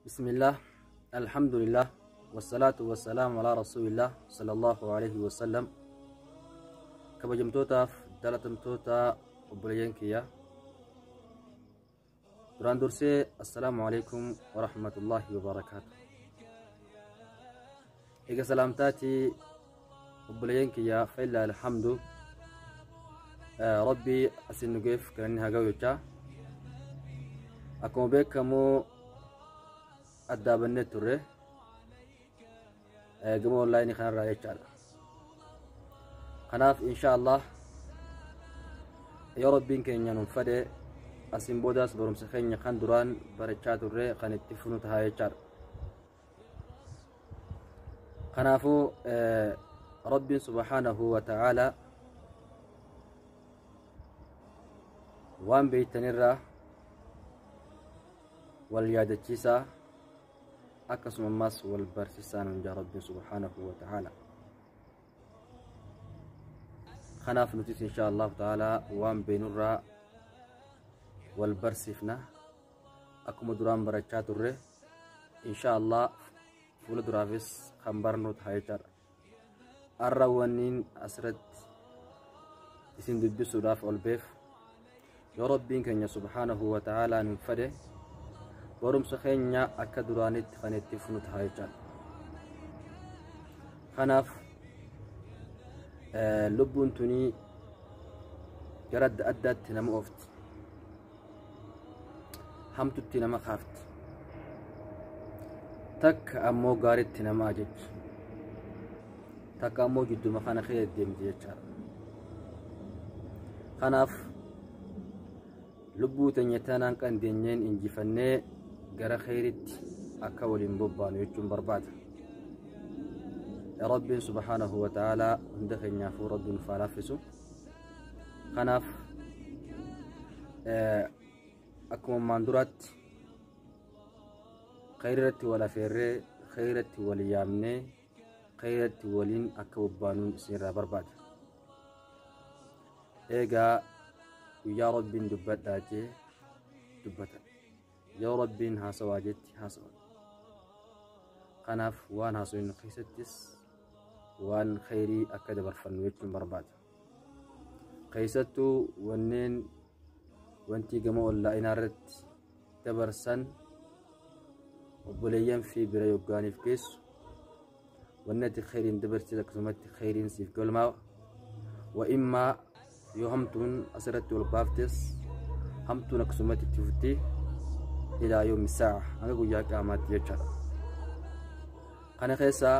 Bismillah, Alhamdulillah, wassalaatu wassalaamu alaa rasuulillah sallallahu alaihi wasallam. Kabajamtootaaf jaalatamtoota obboleeyyan kiyya. Duraan dursee assalaamu alaikum wa rahmatullahi wa barakaatu. Eega salaamtaatii obboleeyyan kiyya fa'illaa alhamdu rabbii asin nu geef galanni haa ga'u jechaa. Akkuma beekamu addaa bannee turre gama onlaayinii kanarraa jechaadha. Kanaaf insha Allah yoo rabbiin keenya nuun fedhe asiin boodaas barumsa keenya kan duraan barachaa turre kan itti fufnu ta'a jechaadha. Kanaafuu rabbiin subhaanahu wa ta'aala waan beeytanirraa wal yaadachiisaa akkasuma ammaas wal barsiisaa nuun jaa rabbiin subhaanahu wa ta'aala. Kanaaf nutis insha allahu ta'aalaa waan beeynurraa wal barsiifna akkuma duraan barachaa turre insha allah fuula duraafis kan barnu ta'a jechaadha. Arra wanniin asirratti isin dubbisuudhaaf ol beef yoo rabbiin keenya subhaanahu wa ta'aalaa nuun fedhe barumsa keenya akka duraanitti kan itti fufnu ta'a jechaadha. Kanaaf lubbuun tunii gara adda addaatti nama oofti. Hamtutti nama kaafti. Takka ammoo gaariitti nama ajajji. Takka ammoo jidduma kana keessa deemti jechaadha. Kanaaf lubbuu teenya tanaan qandeenyeen injifannee gara kheyritti akka waliin bobbaanu jechuun barbaada. Rabbiin subhaanahu wa ta'aalaa hunda keenyaafuu rabbiin nuuf haa laaffisu. Kanaaf akkuma ammaan duraatti kheyrirratti wal afeerree kheyrirratti wal yaamnee kheyrirratti waliin akka bobbaanuun isinirraa barbaada. Eegaa guyyaa rabbiin dubbadhaa jee dubbata. Yoo rabbiin haasawaa jetti haasawa. Kanaaf waan haasawinu keessattis waan kheyrii akka dabarfannu jechuun barbaada. Keessattuu wanneen wanti gama ollaa'inaa irratti dabarsan obboleeyyan fi bira yoggaaniif geessu wanni ati kheyriin dabarsite akkasumatti kheyriin siif galmaa'a. Wa immaa yoo hamtuun asirratti ol baaftes hamtuun akkasumatti itti fufti ilaa yoomi saa'a hanga guyyaa qiyaamaatti jechaadha. Kana keessaa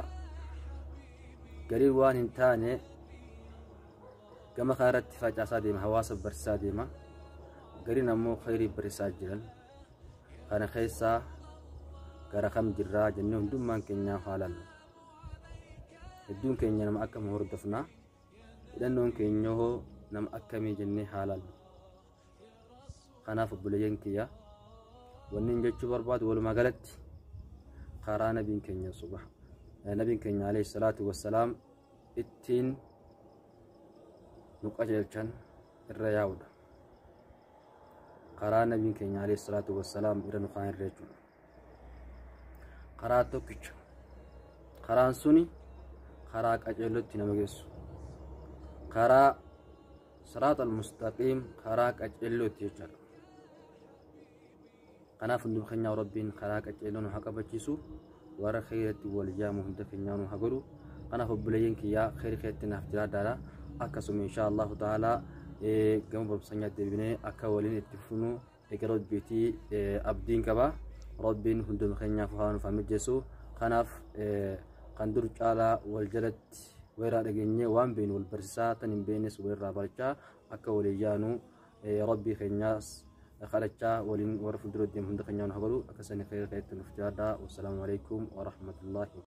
gariin waan hin taane gama kana irratti facaasaa deema hawaasa barsiisaa deema. Gariin ammoo kheyrii barsiisaa jiran. Kana keessaa gara kam jirraa jennee hundummaan keenyaa haa laallu. Hedduun keenya nama akkam hordofna. Hidhannoon keenya hoo nama akkamii jennee haa laallu. Kanaaf obboleeyyan kiyya wanni hin jechuu barbaadu walumaa galatti karaa nabiin keenya subha nabiin keenya alayhi salaatu wassalaam ittiin nu qajeelchan irra yaa'udha. Karaa nabiin keenya alayhi salaatu wassalaam irra nu kaan irra jechuudha. Karaa tokkicha. Karaan suni karaa qajeellotti nama geessu. Karaa siraata al-mustaqiim karaa qajeellootti jechuudha. Kanaaf hunduma keenyaa rabbiin karaa qajeelloo nu haa qabachiisu. Warra kheyratti wal jaamu hunda keenyaa nu haa godhu. Kanaaf obboleeyyan kiyyaa kheyri keetti naaf jiraadhaadha. Akkasuma insha Allahu ta'ala gama barumsa keenyaatti deebinee akka waliin itti fufnu eega rabbiitii abdiin qaba. Rabbiin hunduma keenyaaf haa nuuf haa mijeessu. Kanaaf kan dur caalaa wal jalatti walirraa dhageenyee waan beeknu wal barsiisaa tan hin beeknes walirraa barachaa akka waliin yaanu rabbii keenyaas kadhachaa waliin warra fuuldura deemu hunda keenyaa nu haa godhu. Akka sanii kheyra keetti nuuf jiraadhaa. Wassalaamu alaikum wa rahmatullahi.